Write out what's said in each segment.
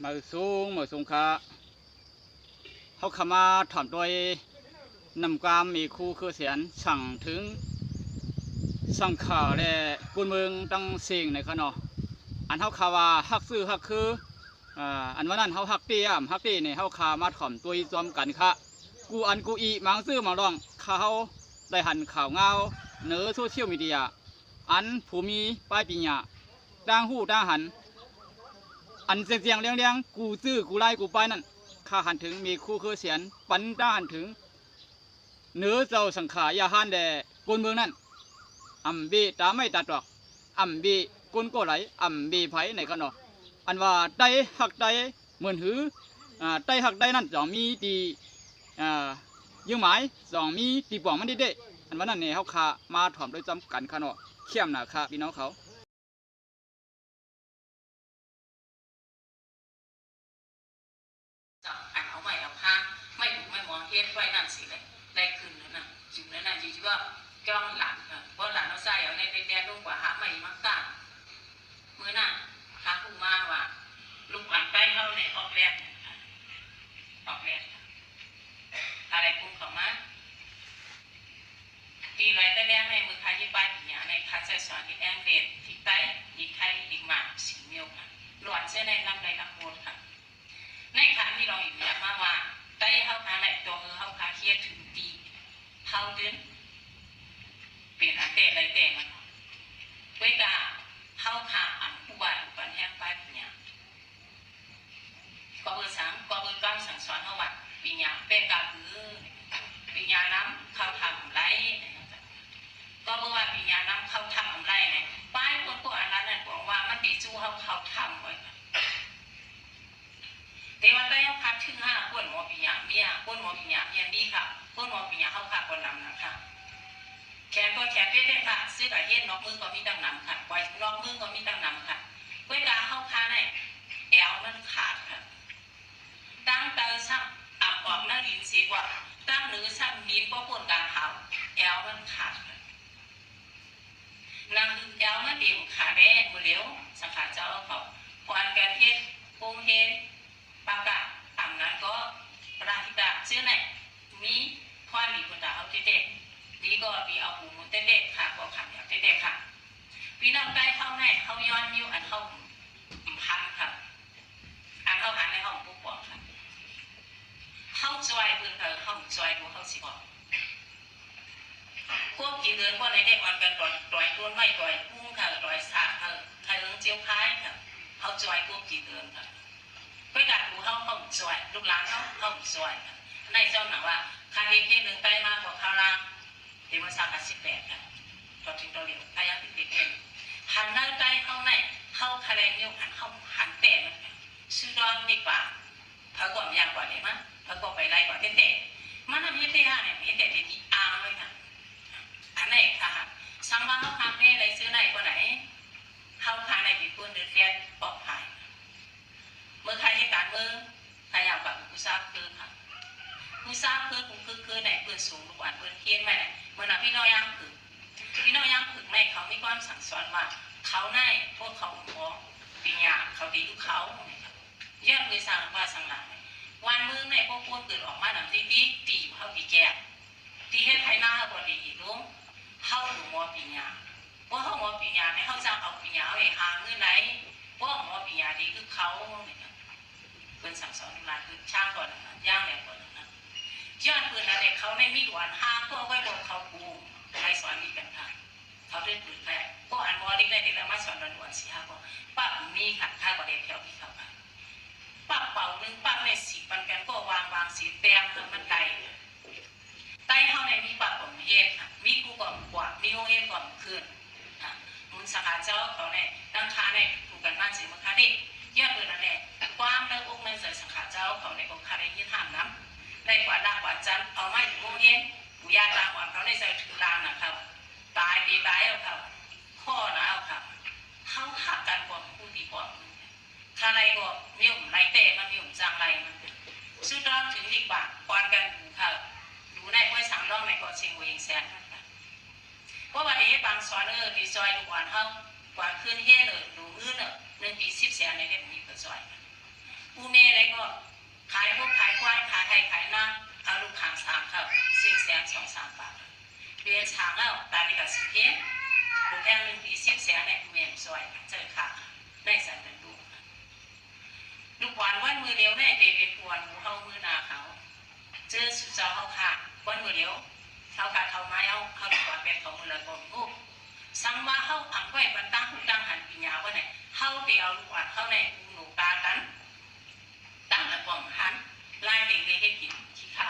ມາສູງ ມາສູງຄ່າ ເຮົາຂ້າມາຖາມດ້ວຍນ້ຳກາມເມຄູເຄືອແສນ ສັ່ງເຖິງສັງຂາແລະ ກຸນເມືອງຕັ້ງເສັງໃນຂະເນາະ ອັນເຮົາຂ້າວ່າຮັກຊື່ຮັກຄື ອາ ອັນວ່ານັ້ນເຮົາຮັກເຕຍມຮັກເຕນີ້ ເຮົາຂ້າມາຖາມດ້ວຍພ້ອມກັນຄ່າ ກູອັນກູອີ ມາງຊື່ມາງລອງ ຂ້າເຮົາໄດ້ຫັນຂ່າວງາວເໜີໂຊຊຽວມີເດຍ ອັນຜູ້ມີປາຍປີຍາ ຕ່າງຮູ້ຕ່າງຫັນ ອັນແຈ້ງໆແຈ້ງໆ ກູຊື່ກູລາຍກູປາຍນັ້ນ ຂ້າຫັນເຖິງເມຄູເຄືອແສນ ປັນຕາຫັນເຖິງເໜີເຈົ້າສັງຂາຍາຮານແດ່ຄົນເມືອງນັ້ນ ອຳເບຕາໄມ້ຕາຕອກ ອຳເບກົ້ນກໍໄຫຼ ອຳເບໃຜໃນຂະເນາະ ອັນວ່າໄຕຮັກໄຕ ເໝືອນຫື ອາ ໄຕຮັກໄຕນັ້ນຈອງມີທີ່ ອາ ຍືງໝາຍ ຈອງມີທີ່ປອງມັນເດ້ ອັນວ່ານັ້ນນີ້ ເຮົາຂ້າມາຖອມດ້ວຍຈ້ຳກັນຂະເນາະ ຂ້ຽມໜ້າຂ້າພີ່ນ້ອງເຂົາ ອັນເອົາໄມ້ເອົາພາ ໄມ້ປູກໄມ້ໝອນເຮັດໄວ້ນັ້ນຊິໄດ້ ໄດ້ຂຶ້ນແລ້ວນະ ຢູ່ແລ້ວນະ ຢູ່ທີ່ວ່າຈ້ອງຫຼັງ ເພາະຫຼານເຮົາໃຊ້ເອົາໃນແດນລົງກວ່າຫາໄມ້ມາສ້າງ ມື້ນັ້ນຫາຮູ້ມາວ່າ ລູກຫຼານໃຕ້ເຮົາໃນອອກແລກ ອອກແລກ ອາໄລກຸມເຂົ້າມາ ທີ່ລອຍຕະແລງໃນມື້ຄາຍິບປາຍປີຍາໃນຄາໃຊ້ສອນທີ່ແອງເດດ ທີ່ໃຕ້ ທີ່ໄທ ທີ່ມາກ ສີມຽວ ຫຼອນເສຍໃນລຳໄລລຳໂບດ ໃນຄາມີລອງອີກມາວ່າ ໃຕ້ເຮົາຄາໃນຕົວເຮົາຄາເຮັດຖືກດີ ເຮົາດຶງ ເປັນອັນແຕກໄດ້ແຕກມັນ ເວກາ ເຮົາຄາອັນຄູບາຄູປັນແຮງປາຍປີຍາ ກໍເບີສັງ ກໍເບີກຳສັ່ງສອນເຮົາວ່າ ປີຍາແປກາຄື ປີຍານຳເຂົ້າຖ້ຳອຳໄລ ກໍເບີວ່າປີຍານຳເຂົ້າຖ້ຳອຳໄລ ປາຍຄົນພວກອັນນັ້ນນັ້ນບອກວ່າມັນດີສູ່ເຮົາເຂົ້າຖ້ຳໄວ້ ແຕ່ວ່າໄດ້ເຮົາຄາຖືຫາຄົນໝໍປີຍາເມຍ ຄົນໝໍປີຍາເມຍນີ້ຄ່ະ ຄົນໝໍປີຍາເຮົາຄາກໍນຳນະຄ່ະ ແຂນຕໍ່ແຂນເປັນເດ້ຄ່ະ ຊຶກອາເຮັດນອກມືກໍມີຕັ້ງນຳຄ່ະ ໄວ້ນອກມືກໍມີຕັ້ງນຳຄ່ະ ເວກາເຮົາຄາໃນແອວມັນຂາດຄ່ະ ຕັ້ງເຕີຊ້ຳອຳອອກໜ້າດິນເສກວ່າ ຕັ້ງເໜີຊ້ຳດິນບໍ່ພົ້ນການເຮົາ ແອວມັນຂາດຄ່ະ ນາງດຶງແອວມາເຕັມຂາແດ່ມື້ຫຼຽວ ສັງຂາເຈົ້າເຂົາ ພອນກັນເຮັດໂຮງຮຽນ ປາກະ ອຳນານກໍ ພະລາທິດາ ຊື່ໃນ ມີພອນດີບຸນຕາເຮົາເຕັກໆ ດີກໍດີເອົາປູມຸນເຕັກໆ ຂາກໍຂາຍາວເຕັກໆ ຂາ ພີ່ນ້ອງໃຕ້ເຮົາໃນ ເຮົາຍ້ອນຢູ່ອັນເຮົາພັນ ອັນເຮົາຫັນໃນເຮົາປົກປ້ອງ ເຮົາຊ່ອຍເພິ່ນ ເຮົາຊ່ອຍບໍ່ເຮົາຊິບອກ ກົບຈີເດີນບໍ່ໄດ້ ໄດ້ອ່ອນກັນ ຕ່ອຍ ຕ່ອຍຕົ້ນໄມ້ ຕ່ອຍກຸ້ງເຂົາ ຕ່ອຍສາກເຂົາ ໄທເຫິງຈຽວພາຍເຂົາ ເຮົາຈ່ອຍກົບຈີເດີນເຂົາ ໄປການດູເຮົາ ເຮົາຈ່ອຍ ລູກຫຼານເຮົາ ເຮົາຈ່ອຍ ໃນເຈົ້າໜາວ່າ ຄັນເຮັດເຮັດເລື່ອງໄຕມາພວກເຮົາລາ ເປັນວ່າຊາວຫ້າສິບແປດເຂົາ ເຂົາເຖິງຕໍ່ເລີຍ ພະຍາຍາມຕິດເຮັດເຮັດ ຄັນໃນໃຕ້ເຮົາໃນ ເຮົາຄະແລງຍົກ ຄັນເຮົາຫັນແຕ່ມັນ ຊື່ດອນດີກວ່າ ເຂົາກໍບໍ່ຢາກກວ່າເດ້ມາ ເຂົາກໍໄປໄລ່ກວ່າເຕັນເຕະ ມານຳເຮັດເຕະຫາແນວເຮັດແຕ່ທີ່ອ່າງໄວ້ນະ ອັນໃດຄະ ສັງວ່າເຮົາຄາແມ່ໄດ້ຊື້ໄດ້ບໍ່ໄດ້ ເຮົາຄາໄດ້ເປັນຄົນເດີດແຟນອອກພາຍ ເມື່ອໃຄເຮັດການເມືອງ ໃຄຢາກປາກຜູ້ຊາບຄືຄະ ຜູ້ຊາບຄືຜູ້ຄືຄືໃນເພິ່ນສູງລູກອານເພິ່ນຮຽນມາໃນ ເມື່ອນຳພີ່ນ້ອງຢ່າງຄື ພີ່ນ້ອງຢ່າງຄືໃນເຂົາມີຄວາມສັ່ງສອນວ່າ ເຂົາໃນພວກເຂົາບໍ່ ປີຍາເຂົາດີຢູ່ເຂົາ ຍ້ອນເວສາວ່າສັງຫຼາຍ ວັນມື້ໃນພວກຄົນເກີດອອກມານຳທີ່ດີ ດີຢູ່ເຮົາດີແກ່ ທີ່ເຮັດໄຮ່ນາເຮົາບໍ່ດີອີກລຸງ ເຮົາຢູ່ມໍປີຍາ ພວກເຮົາມໍປີຍາໃນເຮົາຈະເອົາປີຍາເຮົາໄປຫາເງິນໃດ ພວກມໍປີຍາດີຄືເຂົາ ເພິ່ນສັ່ງສອນລູກຫຼານຄືຊ້າງກ່ອນນັ້ນ ຢ່າງແລກກ່ອນນັ້ນ ຍ້ອນເພິ່ນນັ້ນແຫຼະ ເຂົາໃນມີຫຼວນຫ້າພວກໄວ້ພວກເຂົາປູ ໃຫ້ສອນດີກັນທາງ ເຂົາເດີນປືນແພ ພວກອັນບໍ່ເດັກໄດ້ເດັກແລ້ວມາສອນດອນດວນສີ່ຫ້າພວກ ປັບມີຄັນ ຖ້າບໍ່ໄດ້ແຖວທີ່ເຂົາ ປັບເປົາໜຶ່ງປັບໃນສີປັນກັນກໍວາງ ວາງສີແຕ້ມເພິ່ນມັນໄດ້ ໃຕ້ເຮົາໃນມີປ່າກອມເຮັດ ມີຄູກອມກວາດ ມີໂຮງຮຽນກອມຂຶ້ນ ມູນສາຂາເຈົ້າເຂົາໃນຕັ້ງຄ່າໃນຜູ້ກັນບ້ານເສມະຄານີ້ ຍ້ອນເພິ່ນນັ້ນແຫຼະ ຄວາມໃນອົກໃນໃຈສາຂາເຈົ້າເຂົາໃນອົກຄາໄດ້ຍິນຫ້າມນຳ ໄດ້ກວາດລາກກວາດຈັນ ເອົາມາຢູ່ໂຮງຮຽນ ປູ່ຍ່າຕາອ່ອນເຂົາໃນໃຈຖືລານນະເຂົາ ຕາຍເປຕາຍເອົາເຂົາ ຂໍ້ນາເອົາເຂົາ ເຮົາຮັກກັນກວ່າຜູ້ທີ່ກວ່າ ຖ້າໄລ່ກໍມີຫຸມໄລ່ແຕ່ມັນມີຫຸມຈ້າງໄລ່ມັນ ສຸດດອກເຖິງດີກວ່າ ຄວນກັນດູເຂົາ ດູໃນຫ້ວຍສາມລອງໃນເກາະເຊງຫົວເອງແສນ ເພາະວ່າເດບາງສອນເອີ ໄປຊ່ອຍລູກອານເຮົາ ກວ່າຄືນເຮເອີ ດູເງິນເອີ ໜຶ່ງປີສິບແສນໃນເດບມີກໍຊ່ອຍ ດຽວໃຫ້ເປັນພວນເຮົາມືໜ້າເຂົາ ເຈີສູ່ເຈົ້າເຮົາຂ້າ ວັນມື້ດຽວ ເຮົາຂ້າເຂົ້າມາເອົາ ເຮົາກວາດແບບເຂົາມືລະບໍ່ຮູ້ ສັງວ່າເຮົາອຳໄວ້ປັນຕ່າງຮູ້ຕ່າງຫັນປີຍາບໍ່ໄດ້ ເຮົາໄປເອົາລູກອາດເຮົາໃນຫູໜູກຕາກັນ ຕ່າງລະບໍ່ຫັນ ລາຍເດັກເຮັດກິນຂີ້ຂ້າ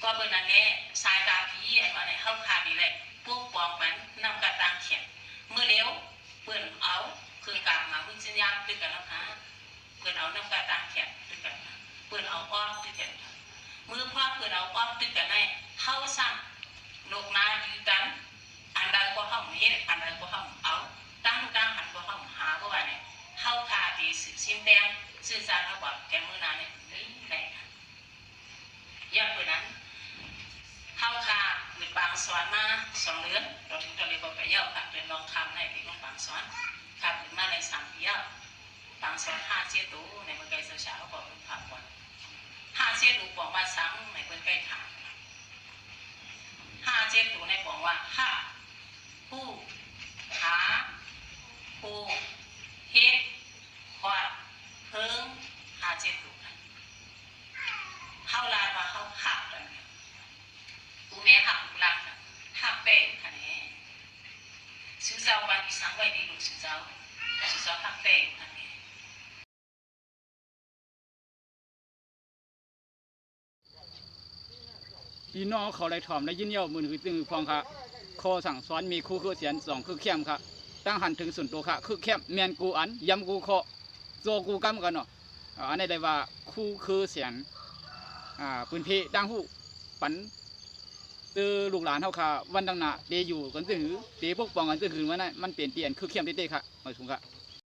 ກໍເບິ່ງນັ້ນແຫຼະ ສາຍຕາຜີອັນວ່າໃນເຮົາຂ້ານີ້ແຫຼະ ປົກປ້ອງມັນນຳກະຕ່າງຂຽນ ມື້ເລວເພິ່ນເອົາເຄື່ອງກາງມາມີສັນຍາຕື່ກັນແລ້ວຫາ ເພິ່ນເອົານຳກະຕ່າງຂຽນຕື່ກັນ ເພິ່ນເອົາອອກຕື່ກັນ ມື້ພວກເພິ່ນເອົາອອກຕື່ກັນໃນ ເຮົາສ້າງໂລກໜ້າຕື່ກັນ ອັນໃດກໍເຮົາເຮັດ ອັນໃດກໍເຮົາເອົາ ຕ່າງຮູ້ຕ່າງຫັນກໍເຮົາຫາ ບໍ່ວ່າໃນ ເຮົາຂ້າທີ່ສືບຊິມແຕ່ງ ຊື່ຊາດເຮົາວ່າແຕ່ງມື້ໜ້າໃນມື້ນີ້ໄດ້ ຢ່າງເພິ່ນນັ້ນ ເຮົາຂ້າເປີດປາງສອນມາສອງເດືອນ ຕອນນີ້ຕອນນີ້ກໍໄປແລ້ວ ຂ້າເປັນລອງຄຳໃນເປັນຂອງປາງສອນ ຂ້າເປີດມາໄດ້ສາມປີແລ້ວ ປາງສອນຫ້າເຈັດໂຕ ໃນເມືອງໄກເຊົາຊາວກໍເປັນພາບກ່ອນ ຫ້າເຈັດໂຕບອກວ່າສັງ ໃນເພິ່ນໄກຖາມ ຫ້າເຈັດໂຕໃນບອກວ່າຮັກ ຮູ້ ຫາ ໂຮ ເຮັດ ຄວາມ ເພິ່ງ ຫ້າເຈັດໂຕ ເຮົາລາວວ່າເຮົາຮັກກັນ ຜູ້ແມ່ຮັກລູກຫຼານ ຮັກແປ້ຢູ່ຫັ້ນແຫຼະ ສູ່ເຈົ້າປັນອີສັງໄວ້ດີລູກສູ່ເຈົ້າ ສູ່ເຈົ້າຮັກແປ້ຢູ່ຫັ້ນແຫຼະ. ພີ່ນ້ອງເຂົາໄດ້ຖອມໄດ້ຍິນແລ້ວ ມື້ນີ້ຈຶ່ງພ້ອງຂະ ຂໍສັ່ງສອນມີຄູຄືສຽນສອງຄືແຄ້ມຂະ ຕັ້ງຫັນເຖິງສ່ວນໂຕຂະ ຄືແຄ້ມແມ່ນກູອັນ ຢ້ຳກູເຄາະ ໂຊກູກຳກັນເນາະ ອັນນີ້ໄດ້ວ່າຄູຄືສຽນ ອາ ພື້ນເພຕ່າງຮູ້ປັນ ຕື່ລູກຫຼານເຮົາຂະ ວັນດັ່ງໜ້າເຕຢູ່ກັນຊື່ຫື ເຕປົກປ້ອງກັນຊື່ຫື ວ່ານັ້ນ ມັນເປັນທີ່ອັນຄືແຄ້ມເຕໆຂະ ໝາຍສວນຂະ.